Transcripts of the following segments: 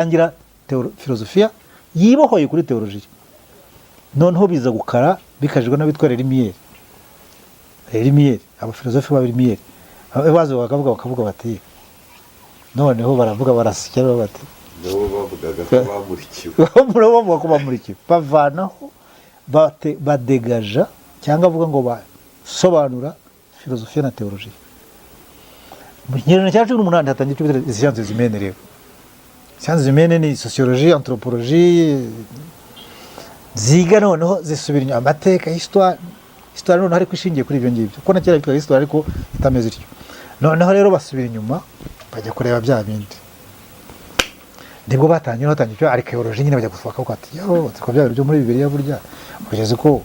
Batangira filozofiya yibohoye kuri théologie. Noneho biza gukara bikajijwe n'abitwa les Lumières. Les Lumières, abafilozofe ba Lumières baza bakavuga bati, noneho baravuga, barasya bati Nabo bavugaga ko bamurikiwe. Bavuga ko bamurikiwe, bavanaho, badegaja cyangwa avuga ngo basobanura filozofiya na théologie. Mu kinyejana cya 18 hatangiye icyo bita sciences humaines. Rero sciences humaines ni sociologie, anthropologie, ziga noneho zisubira inyuma amateka, histoire. Histoire noneho ariko ishingiye kuri ibyo ngibyo, kuko na kera bitwaga histoire ariko itameze ityo. Noneho rero basubira inyuma bajya kureba bya bindi, nibwo batangiye icyo archéologie nyine, bajya gusohoka bakavuga ati: "Yo, ko bya bintu byo muri Bibiliya burya kugeza ko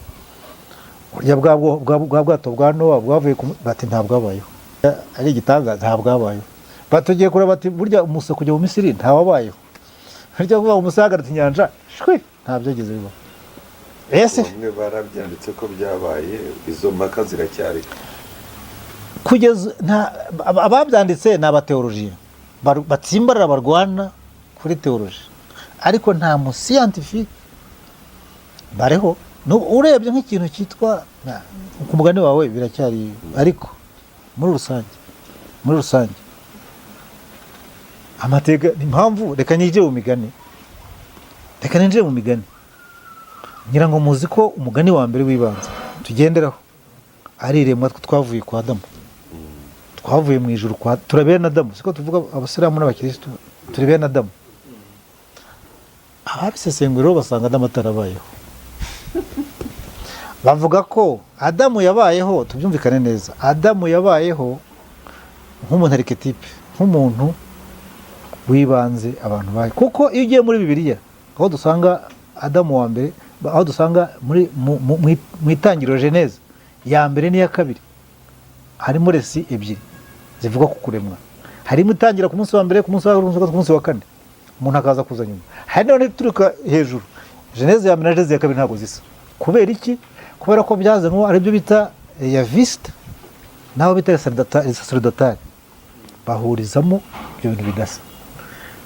burya bwa bwato bwa Nowa bwavuye ku bati ntabwabayeho, ari igitangaza, ntabwabayeho." Batugiye kureba bati: "Burya Musa kujya mu Misiri ntawabayeho, burya kuvuga Musa yahagaritse inyanja, shwi, nta byageze bibaho." Ese Bamwe barabyanditse ko byabaye, izo mpaka ziracyari. Kugeza nta ababyanditse ni abathéologiens batsimbarara, barwana kuri théologie, ariko nta muscientifique bariho. Urebye nk'ikintu cyitwa ku mugani wawe biracyari, ariko muri rusange amateka ni impamvu. Reka ninjire mu migani, reka ninjire mu migani. Ngira ngo muzi ko umugani wa mbere w'ibanze tugenderaho ari iremwa, twavuye kwa Adamu, twavuye mu ijuru kwa turi bene Adamu. Siko tuvuga, Abasilamu n'Abakirisitu, turi bene Adamu. Ababisesengura rero basanga Adamu atarabayeho. Bavuga ko Adamu yabayeho, tubyumvikane neza, Adamu yabayeho nk'umuntu archétype, nk'umuntu w'ibanze abantu bayo, kuko iyo ugiye muri Bibiliya aho dusanga Adamu wa mbere, aho dusanga muri mu itangiriro, Genèse ya mbere n'iya kabiri, harimo récits ebyiri zivuga ku kuremwa. Harimo itangira ku munsi wa mbere, ku munsi wa kabiri, ku munsi wa kane, umuntu akaza kuza nyuma. Hari none ituruka hejuru. Genèse ya mbere na Genèse ya kabiri ntabwo zisa. Kubera iki? Kubera ko byazanwe aribyo bita Yahviste n'abo bita sacerdotale, bahurizamo ibyo bintu bidasa.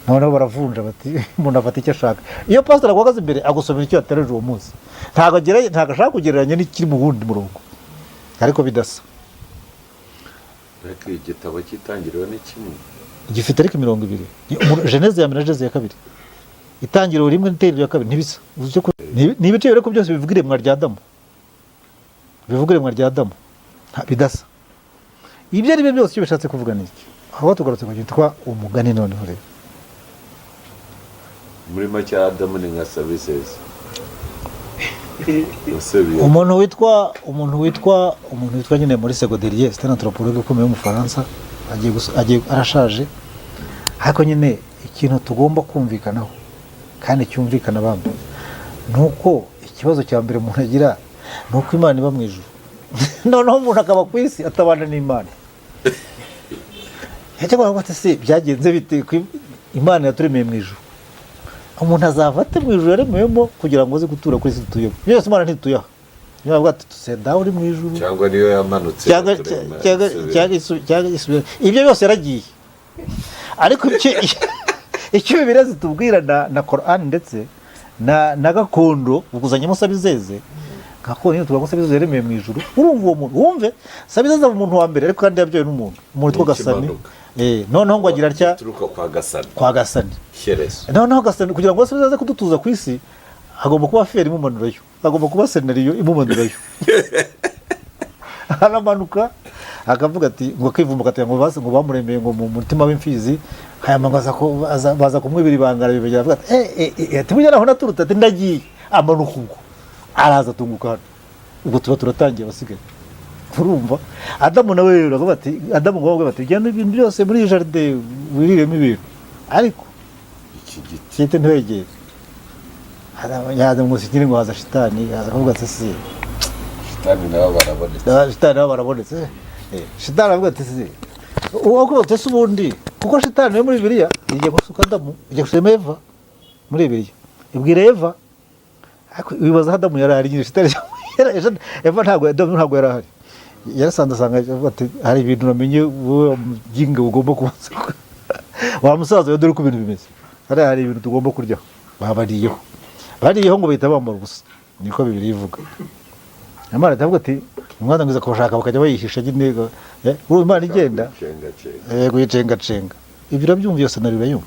Noneho baravunja bati umuntu afata icyo ashaka. Iyo pasitori aguhagaze imbere agusomera icyo yatereje uwo munsi, ntabwo ashaka kugereranya n'ikiri mu wundi murongo, ariko bidasa. Ariko igitabo cy'Itangiriro ni kimwe. Gifite ariko imirongo ibiri. Genèse ya mbere na Genèse ya kabiri, itangiriro rimwe n'itangiriro ya kabiri ntibisa. Uzi ko ni ibice bibiri, ko byose bivuga iremwa rya Adamu, bivuga iremwa rya Adamu. Bidasa. Ibyo ari byo byose, icyo bishatse kuvuga ni iki? Aho tugarutse ku cyitwa umugani noneho rero. Muri make, Adamu ni nka Sabizeze usebiye. Umuntu witwa nyine Maurice Godelier, c'est un anthropologue ukomeye w'Umufaransa, agiye arashaje, ariko nyine ikintu tugomba kumvikanaho kandi cyumvikana bamwe ni uko ikibazo cya mbere umuntu agira ni uko Imana iba mu ijuru, noneho umuntu akaba ku isi atabana n'Imana. Cyangwa ngo ati: "Se byagenze bite ko Imana yaturemeye mu ijuru, umuntu azava ate mu ijuru yaremewemo kugira ngo aze gutura kuri isi dutuyemo?" Byose Imana ntituye aha. Niyo bavuga ati tuse dawe uri mu ijuru. Cyangwa niyo yamanutse cyangwa iraturema, cyangwa isubira. Cyangwa isubira. Ibyo byose yaragiye, ariko icyo Bibiliya zitubwira na Korani ndetse na gakondo, ukuzanyemo Sabizeze. Gakondo nyine tuvuga ko Sabizeze yaremeye mu ijuru. Urumva uwo muntu, wumve, Sabizeze aba umuntu wa mbere, ariko kandi yabyawe n'umuntu, umuntu witwa Gasani. Ikimanuka. Noneho ngo agira atya Uturuka kwa Gasani. Kwa Gasani. Shyerezo. Noneho Gasani, kugira ngo aze kudutuza ku isi, hagomba kuba feri imumanurayo, hagomba kuba scénario imumanurayo. Aramanuka akavuga ati ngo akivumbuka ati ngo basi ngo bamuremeye ngo mu mutima w'imfizi, hanyuma ngo baza kumwibira ibanga, arabimenyera, avuga ati: "Eh eh eh," ati: "Burya naho naturutse," ati: "Ndagiye." Amanuka, ubwo araza atunguka hano, ubwo tuba turatangiye abasigaye. Urumva Adamu nawe rero akavuga ati, Adamu ngo bavuge bati: "Genda ibintu byose muri iyi jardin wiriremo ibintu, ariko Iki giti cyite ntiwegere." Yaza mu nyine ngo haza shitani, haza akavuga ati: "Si Shitani nabo barabonetse. Shitani nabo barabonetse." Shitani aravuga ati: "Si uwo kuvuga ati se ubundi," kuko shitani yo muri Bibiliya igiye gusuka Adamu, igiye gusema Eva muri Bibiliya, ibwira Eva, ariko wibaza aho Adamu yari ari nyine. Shitani, Eva ntabwo, Adamu ntabwo yari ahari. Yarasanze asanga avuga ati: "Hari ibintu namenye wowe muginga ugomba kubanza wa musaza we, dore uko ibintu bimeze." Hariya hari ibintu tugomba kuryaho. Babariyeho, bariyeho ngo bahita bambara ubusa, niko Bibiliya ivuga. Imana itavuga ati umwana mwiza kubashaka, bakajya bayihisha nyine. Urumva Imana igenda Cenga-cenga. Kuyicengacenga. Ibyo urabyumva, iyo scénario urayumva.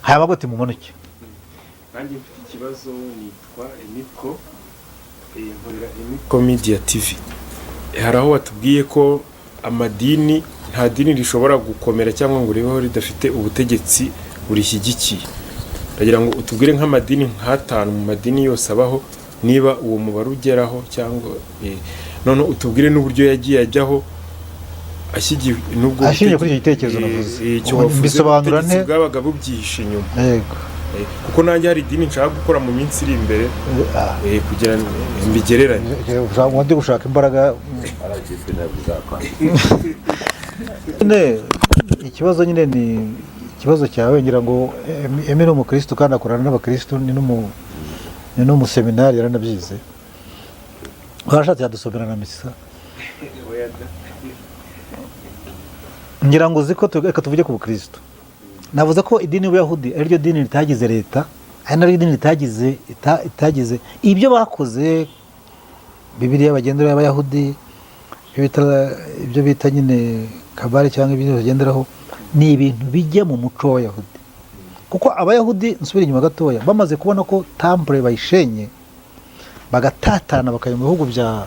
Haba gute mumanuke. Nanjye mfite ikibazo. Nitwa Emiko, nkorera Emiko Media TV. Hari aho watubwiye ko amadini, nta dini rishobora gukomera cyangwa ngo ribeho ridafite ubutegetsi burishyigikiye. Ndagira ngo utubwire nk'amadini nk'atanu mu madini yose abaho, niba uwo mubare ugeraho, cyangwa none utubwire n'uburyo yagiye ajyaho ashyigiwe n'ubwo Ashingiye kuri icyo gitekerezo navuze. Icyo Ubu wavuze, mbisobanura ubutegetsi nte? bwabaga bubyihishe inyuma. Yego. Kuko nanjye hari idini nshaka gukora mu minsi iri imbere, kugira ngo mbigereranye. Ushaka ndi gushaka imbaraga. RGB ntabwo izakwanga. Nyine ikibazo nyine ni ikibazo cyawe. Ngira ngo Emi ni umukristo kandi akorana n'abakristo, ni n'umuseminari, yaranabyize, warashatse yadusomera na misa. Ngira ngo uzi ko reka tuvuge ku bukristo. Navuze ko idini y'Ubuyahudi ari ryo dini ritagize leta, ari naryo dini ritagize ibyo bakoze. Bibiliya bagenderaho y'Abayahudi, ibyo bita nyine kabare cyangwa ibyo bagenderaho, ni ibintu bijya mu muco w'Abayahudi. Kuko Abayahudi, nsubira inyuma gatoya, bamaze kubona ko temple bayishenye, bagatatana, bakajya mu bihugu byo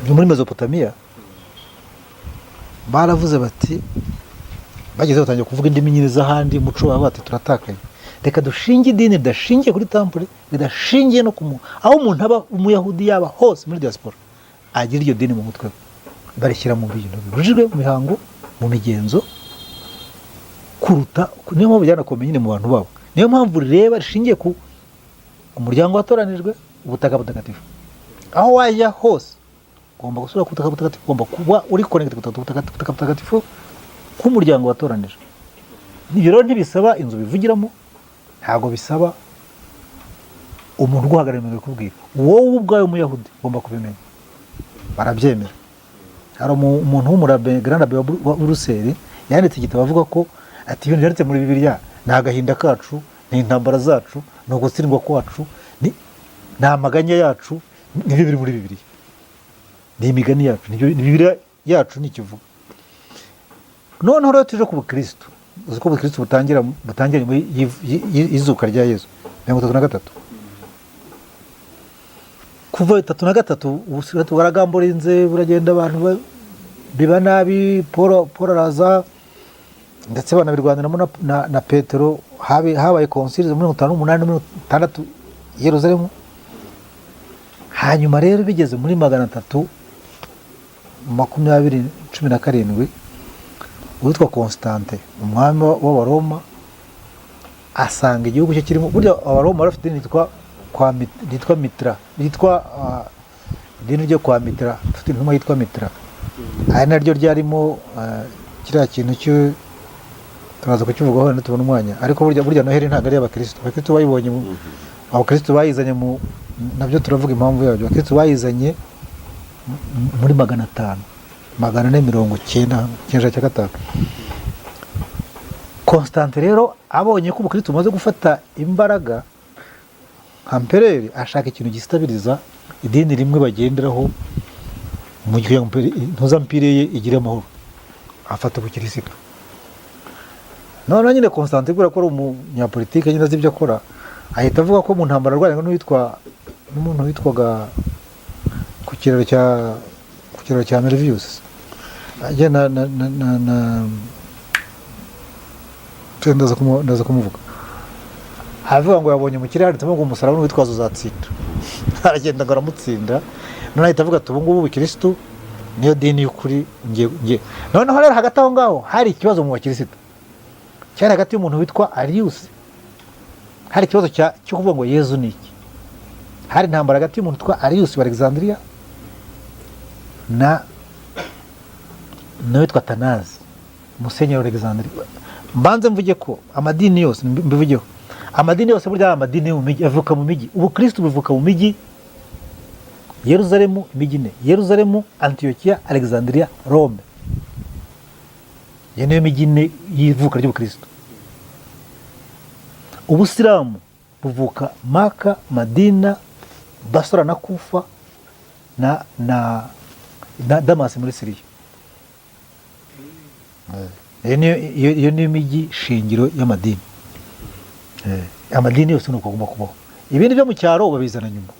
muri Mesopotamiya, baravuze bati, bageze batangiye kuvuga indimi nyine z'ahandi, umuco wabo, bati turatakaye, reka dushinge idini ridashingiye kuri temple, ridashingiye no ku aho umuntu aba, Umuyahudi yaba hose muri diaspora, agira iryo dini mu mutwe we. Barishyira mu bintu bibujijwe, mu mihango, mu migenzo kuruta. Niyo mpamvu byanakomeye nyine mu bantu babo. Niyo mpamvu rireba rishingiye ku umuryango watoranijwe, ubutaka butagatifu. Aho wajya hose ugomba gusubira ku butaka butagatifu, ugomba kuba uri connected ku butaka butagatifu k'umuryango watoranijwe. Ibyo rero ntibisaba inzu bivugiramo, ntabwo bisaba umuntu uguhagarara imbere kubwira. Wowe ubwawe Umuyahudi ugomba kubimenya, barabyemera. Hari umuntu w'umurabe, grand rabbin wa Buruseli, yanditse igitabo avuga ko, ati ibintu byanditse muri Bibiliya ni agahinda kacu, ni intambara zacu, ni ugutsindwa kwacu, ni amaganya yacu, nibyo biri muri Bibiliya, ni imigani yacu, nibyo ni Bibiliya yacu ni ikivuga. Noneho rero tuje ku bukristo. Uzi ko ubukristo butangira nyuma y'izuka rya Yezu 33. Kuva 33 ubukristo bwaragamburinze, buragenda, abantu biba nabi. Paul araza, ndetse banabirwaniramo na Petero. Habaye concile muri 58 na 60 i Yeruzalemu. Hanyuma rero bigeze muri 320 17, uwitwa Constantin, umwami w'Abaroma, asanga igihugu cye kirimo, burya Abaroma bari bafite idini ryitwa Mitra, ryitwa idini ryo kwa Mitra, bafite intumwa yitwa Mitra, ari naryo ryarimo kiriya kintu cyo turaza kukivugaho wenda tubona umwanya. Ariko burya Noheli ntabwo ari iy'abakristo. Abakristo bayibonye abakristo bayizanye mu, nabyo turavuga impamvu yabyo. Abakristo bayizanye muri 500, 490, ikinyejana cya gatanu. Constantin rero abonye ko ubukristo bumaze gufata imbaraga, nka empereur ashaka ikintu gistabiriza idini rimwe bagenderaho mu gihe ntuzempire ye igire amahoro, afata ubukirisitu. Noneho nyine Constantin, kubera ko ari umunyapolitike nyine azi ibyo akora, ahita avuga ko mu ntambara arwanya n'umuntu witwaga ku kiraro cya Milvius, ajya na ndaza kumuvuga, aravuga ngo yabonye mu kirere handitsemo ngo umusaraba n'uwitwazo uzatsinda. Aragenda ngo aramutsinda. None ahita avuga ati ubu ngubu ubukirisitu niyo dini y'ukuri, ngiye. Noneho rero hagati aho ngaho hari ikibazo mu bakirisitu cyari hagati y'umuntu witwa Arius. Hari ikibazo cyo kuvuga ngo Yezu ni iki. Hari intambara hagati y'umuntu witwa Arius wa Alexandria na n'uwitwa Tanazi, musenyeri wa Alexandria. Mbanze mvuge ko amadini yose, mbivugeho, amadini yose burya ari amadini yo mu mijyi, avuka mu mijyi. Ubukristo buvuka mu mijyi: Yeruzalemu, imijyi ine: Yeruzalemu, Antiyokiya, Alexandria, Rome. Iyo niyo mijyi ine y'ivuka ry'ubukristo. Ubusilamu buvuka Maka, Madina, Basora na Kufa na Damasi muri Siriya. Iyo niyo mijyi shingiro y'amadini. Amadini yose ni uko agomba kubaho. Ibindi byo mu cyaro babizana nyuma,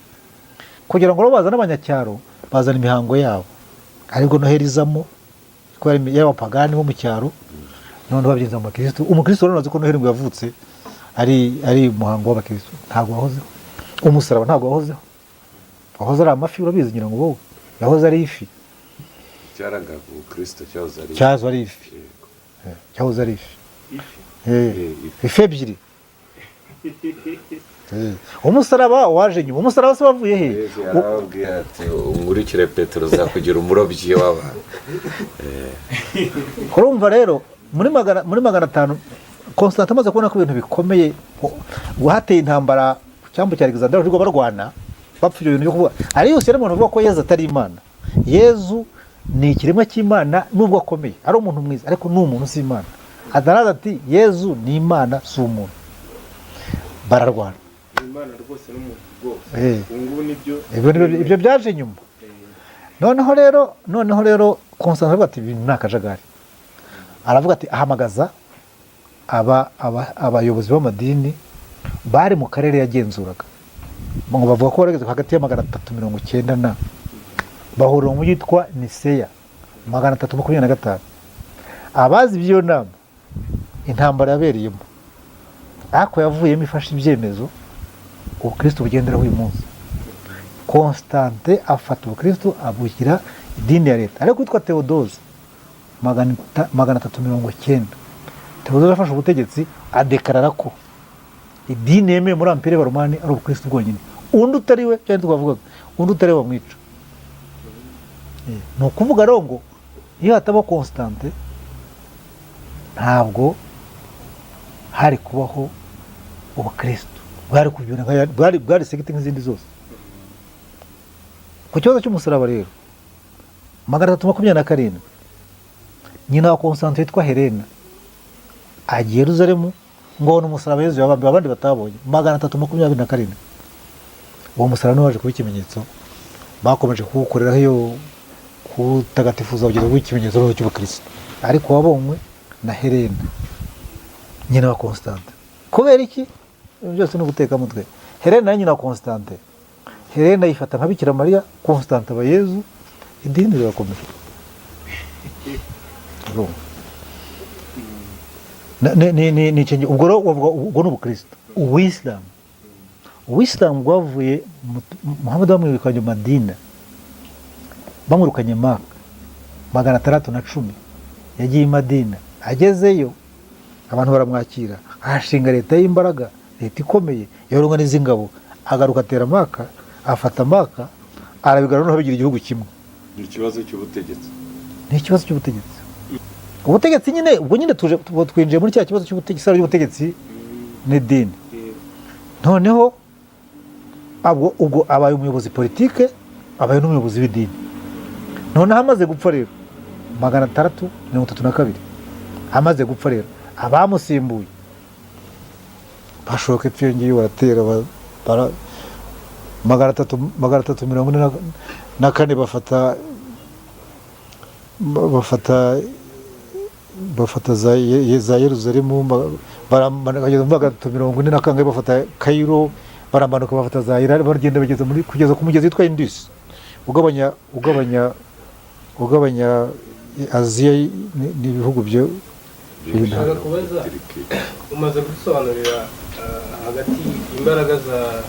kugira ngo rero bazane abanyacyaro, bazana imihango yabo, aribwo Noheli izamo kubera y'abapagani bo mu cyaro. Noneho babyinjiza mu bakirisitu. Umukirisitu rero azi ko Noheli ngo yavutse ari umuhango w'abakirisitu. Ntabwo wahozeho. Umusaraba ntabwo wahozeho, wahoze ari amafi. Urabizi ngira ngo wowe, yahoze ari ifi. Cyarangaga ubukristo cyahoze ari Cyahoze ari ifi. Yego. Cyahoze ari ifi. Ifi. Ifi. Ifi ebyiri. Umusaraba waje nyuma. Umusaraba se wavuye he? Yesu yarababwiye ati: "Unkurikire Petero, uzakugira umurobyi w'abantu." Urumva rero muri 500, Constantin amaze kubona ko ibintu bikomeye, hateye intambara ku cyambu cya Alexander, rwo barwana bapfa ibyo bintu byo kuvuga. Ari yose yari umuntu uvuga ko Yezu atari Imana. Yezu ni ikiremwa cy'Imana, nubwo akomeye ari umuntu mwiza, ariko ni umuntu, si Imana. Atanazi ati Yezu ni Imana, si umuntu. Bararwana. Ni Imana rwose n'umuntu rwose. Ubu ngubu nibyo. Ibyo byaje nyuma. Noneho rero Constantin aravuga ati ibintu ni akajagari. Aravuga ati, ahamagaza abayobozi b'amadini bari mu karere yagenzuraga, ngo bavuga ko barageze hagati ya 390 na bahurira mu mujyi witwa Niseya 325. Abazi iby'iyo nama, intambara yabereyemo, ariko yavuyemo ifashe ibyemezo ubukristo bugenderaho uyu munsi. Constantin afata ubukristo abushyira idini ya leta, ariko witwa Theodose 390, Theodose afashe ubutegetsi adekarara ko idini yemewe muri Empire Romani ari ubukristo bwonyine. Undi utari we, cyane twavugaga, undi utari we bamwica. Ni ukuvuga rero ngo iyo hataba Constantin ntabwo hari kubaho ubukristo, bwari kubyura bwari secte nk'izindi zose. Ku kibazo cy'umusaraba rero, 327, nyina wa Constantin witwa Helena agiye Yeruzalemu ngo abone umusaraba Yezu yabambiwe abandi batabonye. 327, uwo musaraba niwo waje kuba ikimenyetso, bakomeje kuwukoreraho iyo kuwutagatifuza kugeza kuba ikimenyetso noneho cy'ubukristo, ariko wabonywe na Helena nyina wa Constantin. Kubera iki? Ibintu byose ni ugutekamutwe. Helena ni nyina wa Constantin. Helena yifata nka Bikira Mariya, Constantin aba Yezu, idini rirakomeza. Urumva? Ni ubwo rero wavuga ubwo ni ubukristo. Ubuyisilamu bwavuye Muhammad bamwirukanye Madina, bamwirukanye Maka 610, yagiye i Madina. Agezeyo abantu baramwakira, ahashinga leta y'imbaraga, leta ikomeye yorunganiza ingabo. Agaruka atera Maka, afata Maka, arabigarura, noneho bigira igihugu kimwe. Ni ikibazo cy'ubutegetsi. Ni ikibazo cy'ubutegetsi. Ubutegetsi nyine, ubwo nyine tuje twinjiye muri cya kibazo cy'ubutegetsi, isano ry'ubutegetsi n'idini. Noneho ubwo abaye umuyobozi politike, abaye n'umuyobozi w'idini. Noneho amaze gupfa rero 632, amaze gupfa rero abamusimbuye bashoka epfo iyo ngiyo baratera 344 bafata za Yeruzalemu, bageza muri 340 na kangahe bafata Kayiro, baramanuka bafata za Irani, bagenda bageza muri kugeza ku mugezi witwa Indus ugabanya Aziya n'ibihugu byo. Nshaka kubaza, umaze gusobanurira hagati imbaraga za